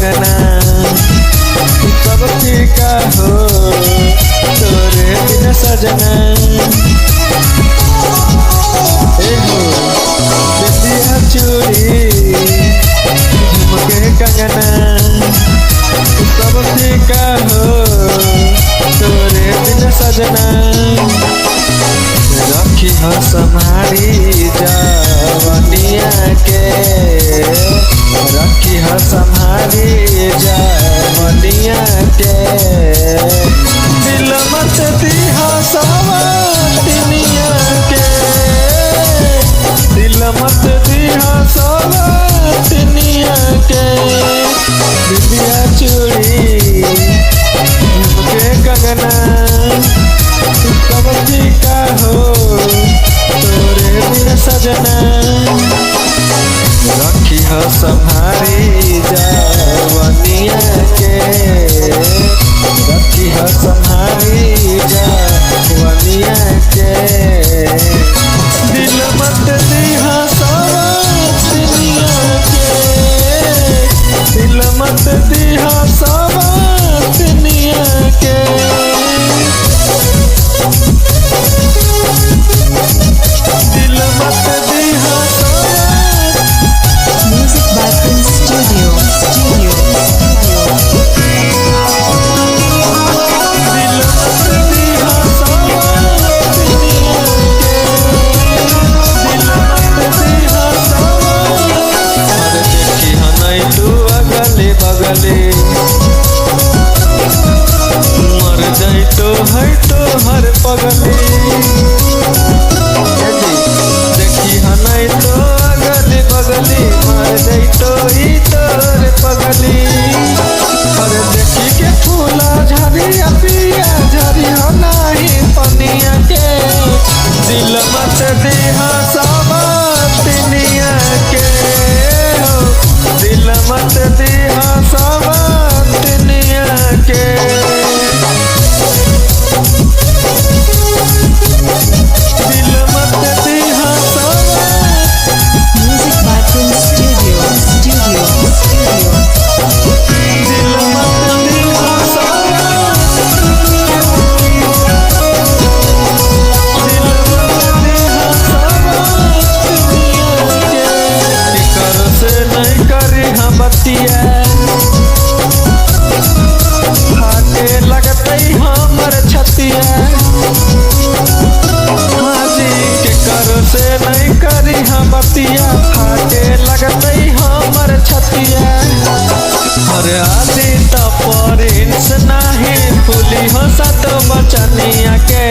कंगना सब फीका हो तोरे बिन सजना। ए हो बिंदिया चूड़ी झुमके कंगना सब फीका हो तोरे बिन सजना। रखी हो सम्हारी जवनिया के, रखी हो सम्हारी जवनिया के। दिल मत दिहा सवातिनिया के, दिल मत दिहा सवातिनिया के। बिंदिया चूड़ी झुमके कंगना सब फीका हो तोरे बिन सजना। रखी हो सम्हारी जवनिया के, रखी हो सम्हारी जवनिया के। दिल मत दिहा सवातिनिया के, दिल मत दिहा सवातिनिया के। दिल मत दिहा सवातिनिया। Music by Prince Studio, Studio, Studio. दिल मत दिहा सवातिनिया के, दिल मत दिहा सवातिनिया। अरे देखी हनई तू अगले बगले मर जाई तो है तो हर पगले। देखी हनई तो अगले बगले मर जाई तो ही तोर पगली। अरे देखी के फूला झरिया पिया झरिया नाही पनिया के। दिल मत दिहा सवातिनिया के हो, दिल मत दिहा सवातिनिया के। दिल मत दिहा सवा। Music by Prince Studio, Studio, Studio. दिल मत दिहा सवा, दिल मत दिहा सवातिनिया के। केकरो से नहीं करी हम बतिया फाटे लगतई हमर छतिया। हाँ जी केकरो से नहीं करी हम बतिया फाटे लगतई हमर छतिया। अरे आदि त प्रिंस नाही फूली हो सत बचनिया के।